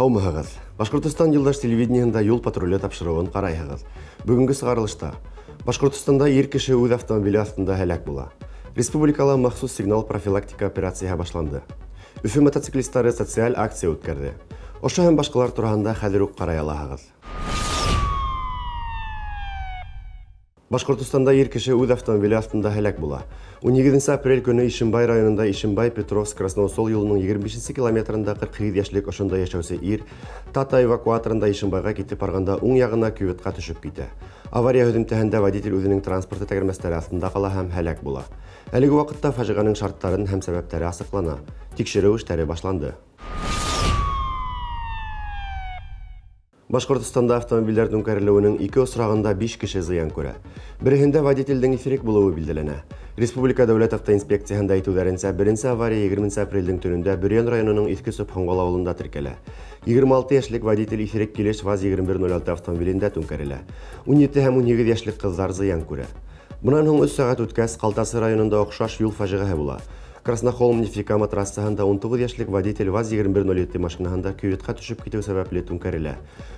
Һаумыһығыҙ! Башҡортостан юлдаш телевидениеһында юл патруле тапшырыуын ҡарайһығыҙ. Бөгөнгө сығарылышта Башҡортостанда ир кеше үҙ автомобиле аҫтында һәләк була. Республикала махсус сигнал профилактика операцияһы башланды. Өфө мотоциклистары социаль акция үткәрҙе. Ошо һәм башҡалар тураһында хәҙер үк ҡарай алаһығыҙ. Башҡортостанда ир кеше үҙ автомобиле аҫтында һәләк була. 18 апрель көнө Ишембай районында Ишембай Петровск Красноусол юлының 25 километрында 48 йәшлек ошонда йәшәүсе ир Тата эвакуаторында Ишембайға китеп барғанда уң яғына кюветҡа төшөп китә. Авария һөҙөмтәһендә водитель үҙенең транспорты тәгәрмәстәре аҫтында ҡала һәм һәләк була. Әлеге ваҡытта фажиғәнең шарттарын һәм сәбәптәре асыҡлана. Тикшереү эштәре башланды. Башҡортостанда автомобилдәр түңкәрелеүенең ике осрағында 5 кеше зыян күрә. Береһендә водителдең иҫерек булыуы билдәләнә. Республика дәүләт автоинспекцияһында әйтеүҙәренсә, беренсе авария 20 апрелдең төнөндә Бөрйән районының Иҫке Собханғол ауылында теркәлә. 26 йәшлек водитель иҫерек килеш ВАЗ-2106 автомобилендә түңкәрелә. 17 һәм 18 йәшлек ҡыҙҙар зыян күрә. Бынан һуң 3 сәғәт үткәс, Ҡалтасы районында оҡшаш юл фажиғәһе була. Краснохолм Нефтекама трассаһында 19 йәшлек водитель ВАЗ-2107 машинаһында кюветҡа төшөп китеү сәбәпле түңкәрелә.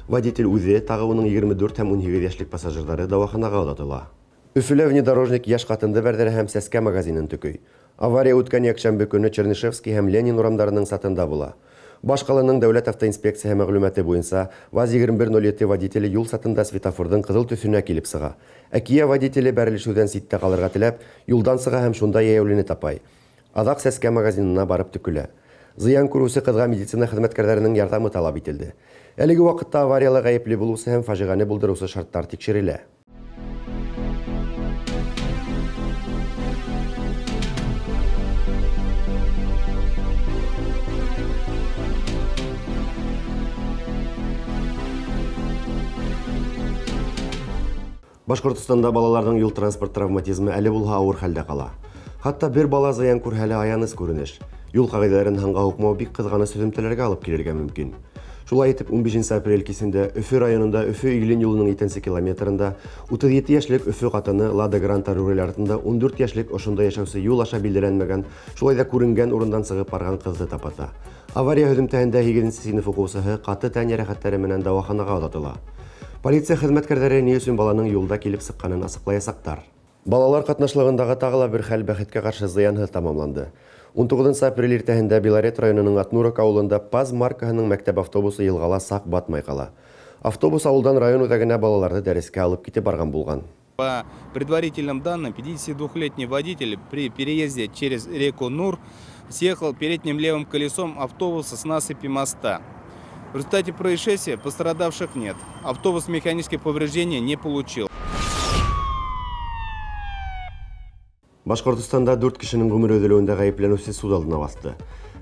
Водитель үҙе, тағы уның 24 һәм 18 йәшлек пассажирҙары дауаханаға оҙатыла. Өфөлә внедорожник йәш ҡатынды бәрҙерә һәм сәскә магазинын төкөй. Авария үткән йәкшәмбе көнө Чернышевский һәм Ленин урамдарының сатында була. Баш ҡаланың дәүләт автоинспекцияһы мәғлүмәте буйынса, ВАЗ-2107 водителе юл сатында светофорҙың ҡыҙыл төҫөнә килеп сыға. Ә Kia водителе бәрелешеүҙән ситтә ҡалырға теләп, юлдан сыға һәм шунда йәйәүлене тапай. Аҙаҡ сәскә магазинына барып төкөлә. Зыян күреүсе ҡыҙға медицина хеҙмәткәрҙәренең ярҙамы талап ителде. Әлеге ваҡытта аварияла ғәйепле булыусы һәм фажиғәне булдырыусы шарттар тикшерелә. Башҡортостанда балаларҙың юл-транспорт травматизмы әле булһа ауыр хәлдә ҡала. Хатта бер бала зыян күрһә лә аяныс күренеш. Юл ҡағиҙәләрен һанға һуҡмау бик ҡыҙғаныс һөҙөмтәләргә алып килергә мөмкин. Шулай итеп, 15 апрель кисендә Өфө районында Өфө-Иглин юлының 7 километрында 37 йәшлек Өфө ҡатыны Лада Гранта руль артында 14 йәшлек ошонда йәшәүсе юл аша билдәләнмәгән, шулай ҙа күренгән урындан сығып барған ҡыҙҙы тапата. Авария һөҙөмтәһендә 8 синыф уҡыусыһы ҡаты тән йәрәхәттәре менән дауаханаға оҙатыла. Полиция хеҙмәткәрҙәре ни өсөн баланың юлда килеп сыҡҡанын асыҡлаясаҡтар. Балалар ҡатнашлығындағы тағы ла бер хәл бәхеткә ҡаршы зыянһыҙ тамамланды. 19 апрель иртәһендә Белорет районының Атнурок ауылында ПАЗ маркаһының мәктәп автобусы йылғала саҡ батмай ҡала. Автобус ауылдан район үҙәгенә балаларҙы дәрескә алып китеп барған булған. По предварительным данным, 52-летний водитель при переезде через реку Нур съехал передним левым колесом автобуса с насыпи моста. В результате происшествия пострадавших нет. Автобус механических повреждений не получил. Башҡортостанда 4 кешенең ғүмере өҙөлөүендә ғәйепләнеүсе суд алдына баҫты.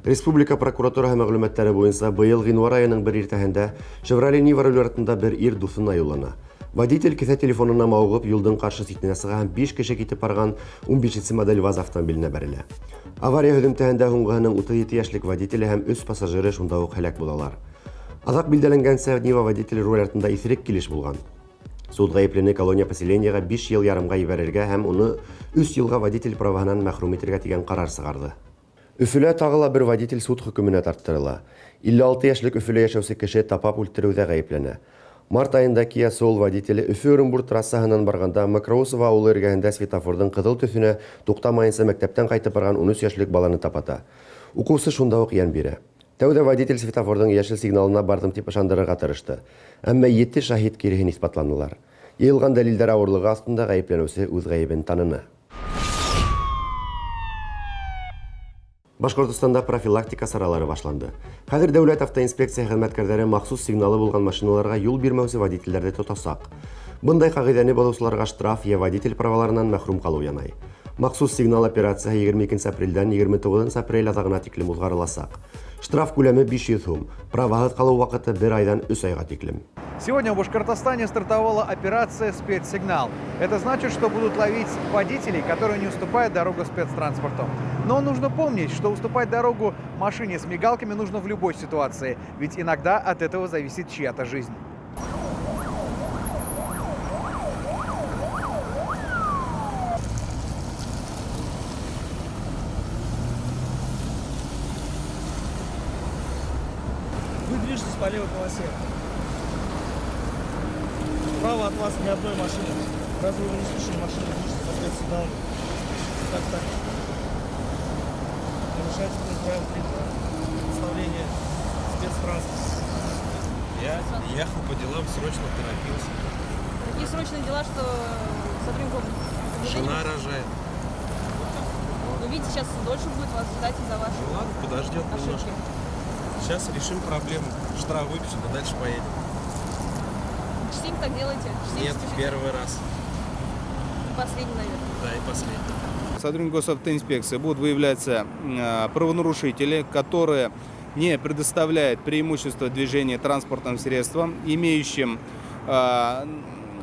Республика прокуратураһы мәғлүмәттәре буйынса, быйыл ғинуар айының бер иртәһендә Chevrolet Niva руль артында бер ир дуҫына юллана. Водитель кеҫә телефонына мауығып, юлдың ҡаршы ситенә сыға һәм 5 кеше китеп барған 15 модель ВАЗ автомобиленә бәрелә. Авария һөҙөмтәһендә һуңғыһының 37 йәшлек водителе һәм 3 пассажиры шунда уҡ һәләк булалар. Аҙаҡ билдәләнгәнсә, Нива водителе руль артында иҫерек килеш булған. Суд ғәйеплене колония поселениеға 5 йыл ярымға ебәрергә һәм уны 3 йылға водитель праваһынан мәхрүм итергә тигән ҡарар сығарҙы. Өфөлә тағы ла бер водитель суд хөкөмөнә тарттырыла. 56 йәшлек Өфөлә йәшәүсе кеше тапап үлтереүҙә ғәйепләнә. Март айында Kia Soul водителе Өфө-Ырымбур трассаһынан барғанда Мокроусово ауылы эргәһендә светофорҙың ҡыҙыл төҫөнә туҡтамайынса мәктәптән ҡайтып барған 13 йәшлек баланы тапата. Уҡыусы шунда уҡ йән бирә. Тәүҙә водитель светофорҙың йәшел сигналына барҙым тип ышандырырға тырышты. Әммә 7 шаһит киреһен иҫбатланылар. Йыйылған дәлилдәр ауырлығы аҫтында ғәйепләнеүсе үҙ ғәйебен таныны. Башҡортостанда профилактика саралары башланды. Хәҙер дәүләт автоинспекция хеҙмәткәрҙәре махсус сигналы булған машиналарға юл бирмәүсе водителдәрҙе тотасаҡ. Бындай ҡағиҙәне боҙоусыларға штраф йә водитель праваларынан мәхрүм ҡалыу янай. Махсус сигнал операцияһы 22 апрелдән 29 апрель аҙағына тиклем уҙғарыласаҡ. Штраф күләме 500 һум, праваһыҙ ҡалыу ваҡыты бер айҙан 3 айға тиклем. Сегодня в Башкортостане стартовала операция «Спецсигнал». Это значит, что будут ловить водителей, которые не уступают дорогу спецтранспорту. Но нужно помнить, что уступать дорогу машине с мигалками нужно в любой ситуации, ведь иногда от этого зависит чья-то жизнь. Вы движетесь по левой полосе. Справа от вас ни одной машины. Разве вы не слышали, машины движутся по спецсигналу? Как так? Нарушаете пункт правил 3.2. Представление спецтранспорта. Я ехал по делам, срочно торопился. Какие срочные дела, что сотрудников Жена рожает. Ну, видите, сейчас дольше будет вас ждать из-за ваших Ну ладно, подождет ошибки. немножко. Сейчас решим проблему. Штраф выпишут, а дальше поедем. Частенько так делаете? Частенько Нет, спешите? первый раз. Последний, наверное. Да, и последний. Сотрудники госавтоинспекции будут выявляться правонарушители, которые не предоставляют преимущество движения транспортным средством, имеющим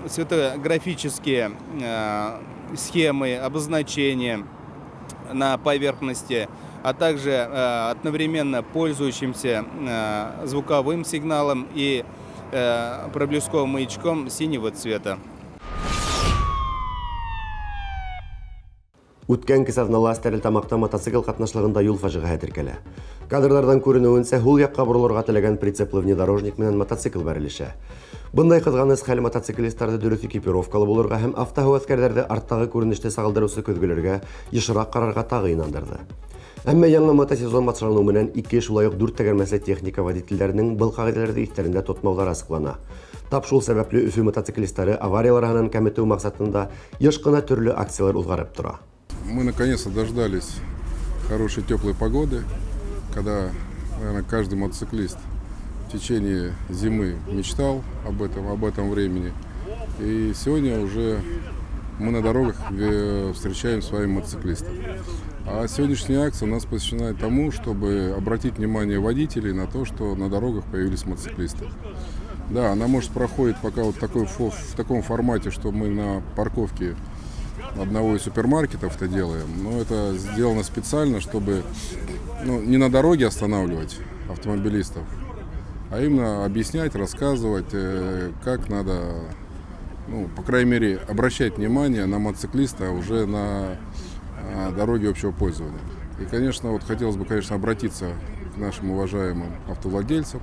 светографические схемы, обозначения на поверхности, а также одновременно пользующимся звуковым сигналом и проблесковым маячком синего цвета. Үткән кесаҙнала Стәрлетамаҡта мотоцикл ҡатнашлығында юл фажиғәһе теркәлә. Кадрҙарҙан күренеүенсә, һул яҡҡа боролорға теләгән прицеплы внедорожник менән мотоцикл бәрелешә. Бындай ҡыҙғаныс хәл мотоциклисттарҙы дөрөҫ экипировкалы булырға һәм автоһәүәҫкәрҙәрҙе арттағы күренеште сағылдырыусы көҙгөләргә йышыраҡ ҡарарға тағы инандырҙы. Әммә яңы мотосезон башланыу менән ике, шулай уҡ дүрт тәгәрмәсле техника водителдәренең был ҡағиҙәләрҙе иҫтәрендә тотмауҙары асыҡлана. Тап шул сәбәпле Өфө мотоциклисттары авариялар һанын кәметеү маҡсатында йыш ҡына төрлө акциялар уҙғарып тора. Мы наконец-то дождались хорошей теплой погоды, когда, наверное, каждый мотоциклист в течение зимы мечтал об этом времени. И сегодня уже мы на дорогах встречаем с вами мотоциклистов. А сегодняшняя акция у нас посвящена тому, чтобы обратить внимание водителей на то, что на дорогах появились мотоциклисты. Да, она, может, проходит пока вот в таком формате, что мы на парковке одного из супермаркетов это делаем, но это сделано специально, чтобы, ну, не на дороге останавливать автомобилистов, а именно объяснять, рассказывать, как надо, ну, по крайней мере, обращать внимание на мотоциклиста уже на дороге общего пользования. И, конечно, вот хотелось бы, конечно, обратиться к нашим уважаемым автовладельцам.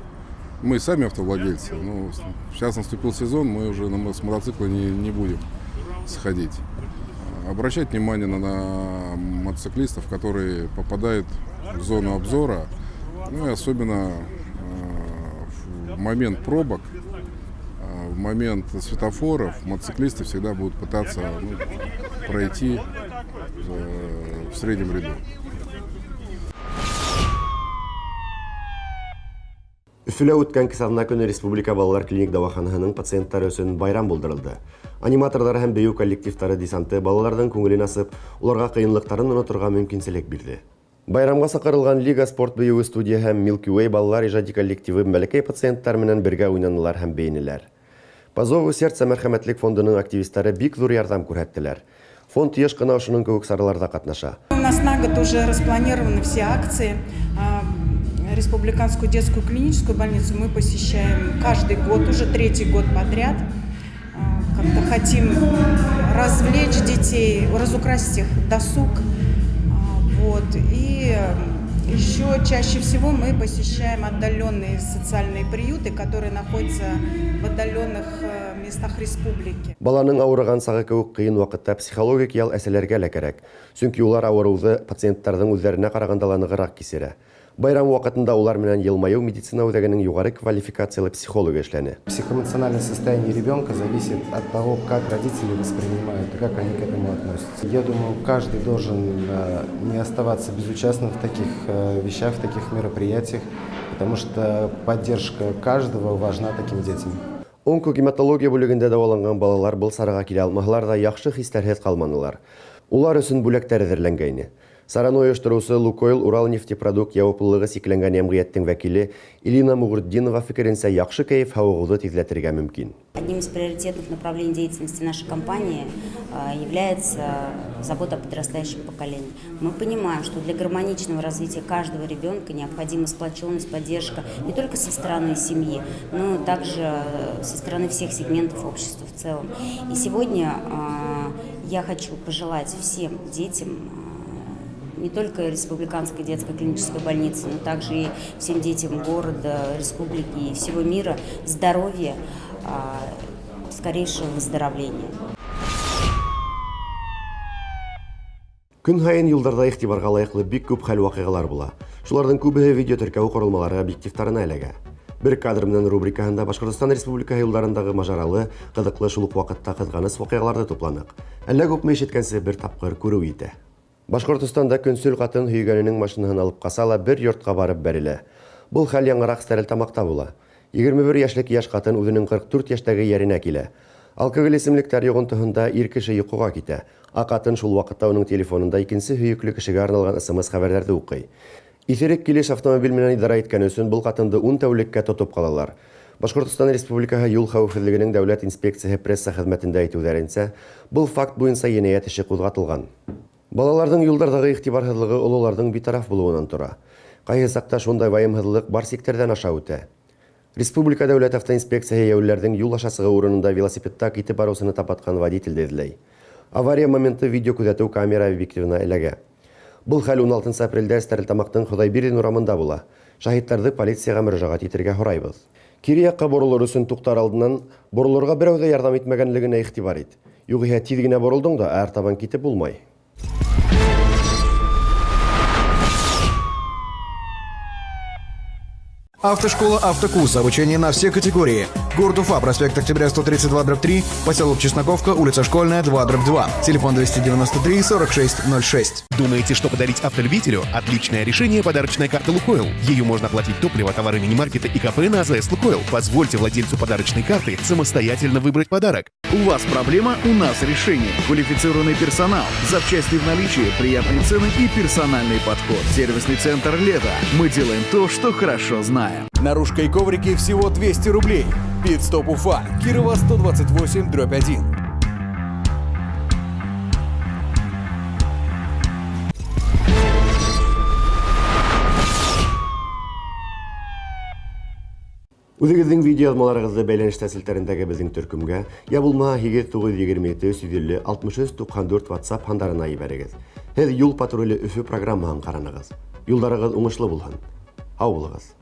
Мы сами автовладельцы, но сейчас наступил сезон, мы уже с мотоцикла не будем сходить. Обращать внимание на мотоциклистов, которые попадают в зону обзора, ну и особенно в момент пробок, в момент светофоров мотоциклисты всегда будут пытаться, ну, пройти в среднем ряду. Өфөлә үткән кесаҙна көнө Республика балалар клиник дауаханаһының пациенттары өсөн байрам булдырылды. Аниматорҙар һәм бейеү коллективтары десанты балаларҙың күңелен асып, уларға ҡыйынлыҡтарын оноторға мөмкинселек бирҙе. Байрамға саҡырылған Лига спорт бейеүе студия һәм Milky Way балалар ижади коллективы бәләкәй пациенттар менән бергә уйнанылар һәм бейенеләр. По зову сердца мәрхәмәтлек фондының активисттары бик ҙур ярҙам күрһәттеләр. Фонд йыш ҡына ошоноң кеүек сараларҙа ҡатнаша. У нас на год уже распланированы все акции. Республиканскую детскую клиническую больницу мы посещаем каждый год, уже третий год подряд. Как-то хотим развлечь детей, разукрасить их досуг. Вот. И еще чаще всего мы посещаем отдаленные социальные приюты, которые находятся в отдаленных местах республики. Баланың ауырыған сағы кеүек ҡыйын ваҡытта психологик ял әсәләргә лә кәрәк. Сөнки улар ауырыуҙы пациенттарҙың үҙҙәренә ҡарағанда ла нығыраҡ кисерә. Байрам ваҡытында улар менән Йылмайыу медицина үҙәгенең юғары квалификациялы психологы эшләне. Психоэмоциональное состояние ребенка зависит от того, как родители воспринимают и как они к этому относятся. Я думаю, каждый должен не оставаться безучастным в таких вещах, в таких мероприятиях, потому что поддержка каждого важна таким детям. Онкогематология бүлегендә дауаланған балалар был сараға килә алмаһалар ҙа яҡшы хистәрһеҙ ҡалманылар. Улар өсөн бүләктәр әҙерләнгәйне. Сараны ойоштороусы Лукойл Урал нефтепродукт яуаплылығы сикләнгән йәмғиәттең вәкиле Илина Муғуртдинова фекеренсә, яҡшы кәйеф һауығыуҙы тиҙләтергә мөмкин. Одним из приоритетных направлений деятельности нашей компании является забота о подрастающем поколении. Мы понимаем, что для гармоничного развития каждого ребенка необходима сплоченность, поддержка не только со стороны семьи, но также со стороны всех сегментов общества в целом. И сегодня я хочу пожелать всем детям не только Республиканской детской клинической больницы, но также и всем детям города, республики и всего мира здоровья, скорейшего выздоровления. Көн һайын юлдарҙа иғтибарға лайыҡлы бик күп хәл-ваҡиғалар була. Шуларҙың күбеһе видео теркәү ҡоролмалары объективтарына эләгә. Бер кадр менән рубрикаһында Башҡортостан Республикаһы юлдарындағы мажаралы, ҡыҙыҡлы, шул уҡ ваҡытта ҡыҙғаныс ваҡиғаларҙы тупланыҡ. Әллә күпме ишеткәнсе бер тапҡыр күреү итә. Башҡортостанда көнсөл ҡатын һөйгәненең машинаһын алып ҡаса ла бер йортҡа барып бәрелә. Был хәл яңыраҡ Стәрлетамаҡта була. 21 йәшлек йәш ҡатын үҙенең 44 йәштәге йәренә килә. Алкоголь эсемлектәр йоғонтоһонда ир кеше йоҡоға китә. Ә ҡатын шул ваҡытта уның телефонында икенсе һөйөклө кешегә арналған СМС хәбәрҙәрҙе уҡый. Иҫерек килеш автомобиль менән идара иткән өсөн был ҡатынды 10 тәүлеккә тотоп ҡалалар. Башҡортостан Республикаһы юл хәүефһеҙлегенең дәүләт инспекцияһы пресса хеҙмәтендә әйтеүҙәренсә, был факт буйынса енәйәт эше ҡуҙғатылған. Балаларҙың юлдарҙағы иғтибарһыҙлығы ололарҙың битараф булыуынан тора. Ҡайһы саҡта шундай вайымһыҙлыҡ бар сиктәрҙән аша үтә. Республика дәүләт автоинспекцияһы йәйәүлеләрҙең юл аша сығыу урынында велосипедта китеп барыусыны тапатҡан водителде эҙләй. Авария моменты видео күҙәтеү камера объективына эләгә. Был хәл 16 апрелдә Стәрлетамаҡтың Хоҙайбирҙин урамында була. Шаһиттарҙы полицияға мөрәжәғәт итергә һорайбыҙ. Кире яҡҡа боролор өсөн туҡтар алдынан боролорға берәү ҙә ярҙам итмәгәнлегенә иғтибар ит. Юғиһә тиҙ генә боролдоң да артабан китеп булмай. Автошкола «Автокурс». Обучение на все категории. Город Уфа, проспект Октября, 132/3, поселок Чесноковка, улица Школьная, 2/2. Телефон 293 46 06. Думаете, что подарить автолюбителю? Отличное решение – подарочная карта «Лукойл». Ею можно оплатить топливо, товары мини-маркета и кафе на АЗС «Лукойл». Позвольте владельцу подарочной карты самостоятельно выбрать подарок. У вас проблема, у нас решение. Квалифицированный персонал, запчасти в наличии, приятные цены и персональный подход. Сервисный центр «Лето». Мы делаем то, что хорошо знаем. Наружка и коврики всего 200 рублей. Пит-стоп Уфа. Кирова 128/1. Үҙегеҙҙең видео яҙмаларығыҙҙы бәйләнештә селтәрендәге беҙҙең төркөмгә, я булмаһа 8 927 350 63 94 WhatsApp һандарына ебәрегеҙ. Һеҙ Юл патруле Өфө программаһын ҡаранығыҙ. Юлдарығыҙ уңышлы булһын. Һау булығыҙ.